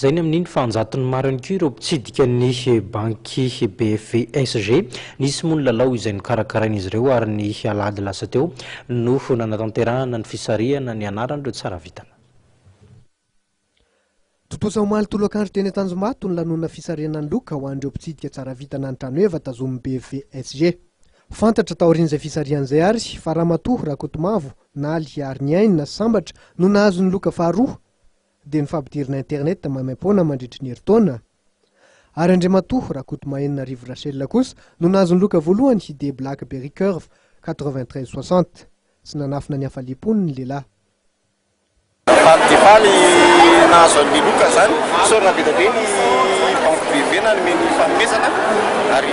Izay ny amin'iny fa an-jatony maro ihany koa ireo mpitsidika ny banky BFVSG. Nisy moa ny lalao izay nokarakarain'izy ireo ary ny alahady lasa teo no nanatanterahana ny fisarihana ny anaran'ireo tsara vintana. Tontosa omaly tolakandro teny Tanjombato ny lanonana fisarihana ny loka ho an'ireo mpitsidika tsara vintana ny tranoheva tazomin'ny BFVSG. Fantatra taorian'izay fisarihana izay ary fa Ramatoa Rakotomavo Naly Hariniaina Sambatra no nahazo ny loka faharoa dia ny fampidirana internet maimaimpoana mandritry ny herintaona. Ary Andriamatoa Rakotomahenina Rivo Rachel kosa no nahazo ny loka voalohany dia Blackberry Curve 93 60. Tsy nanafina ny hafaliam-pony ny lehilahy. Faly dia faly nahazo an'ilay loka izany. Isaorana be dia be ny Banky BV nanome ny fanomezana ary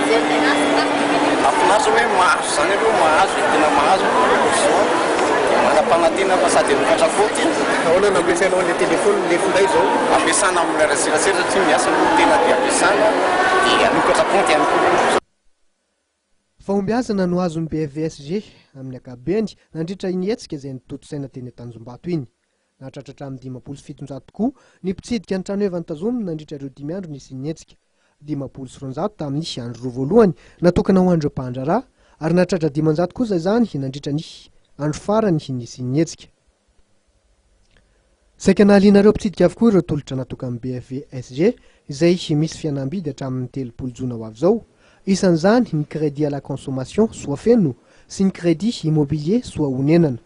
mahafinaritra hoe mahazo izany aloha, mahazo e, tena mahazo izao dia manam-panantena fa sady hanokatra kaonty. Ahoana no ampiasainao an'ilay telefaonina, ilay finday izao? Ampiasana amin'ny serasera satria miasa aloha tena dia ampiasana dia hanokatra kaonty ihany koa. Fahombiazana no azon'ny BFVSG amin'ny ankapobeny nandritra iny hetsika izay notontosaina teny Tanjombato iny. Nahatratra hatramin'ny 750 tokoa ny mpitsidika ny tranoheva notazominy nandritra ireo dimy andro nisian'ny hetsika. 250 tamin'ny andro roa voalohany natokana ho an'ireo mpandraharaha ary nahatratra 500 kosa izany nandritra ny andro farany nisian'ny hetsika. Saika nahaliana ireo mpitsidika avokoa ireo tolotra natokan'ny BFVSG izay misy fihenam-bidy hatramin'ny 30 jona ho avy izao. Isan'izany ny crédit à la consommation soa feno sy ny crédit immobilier soa honenana.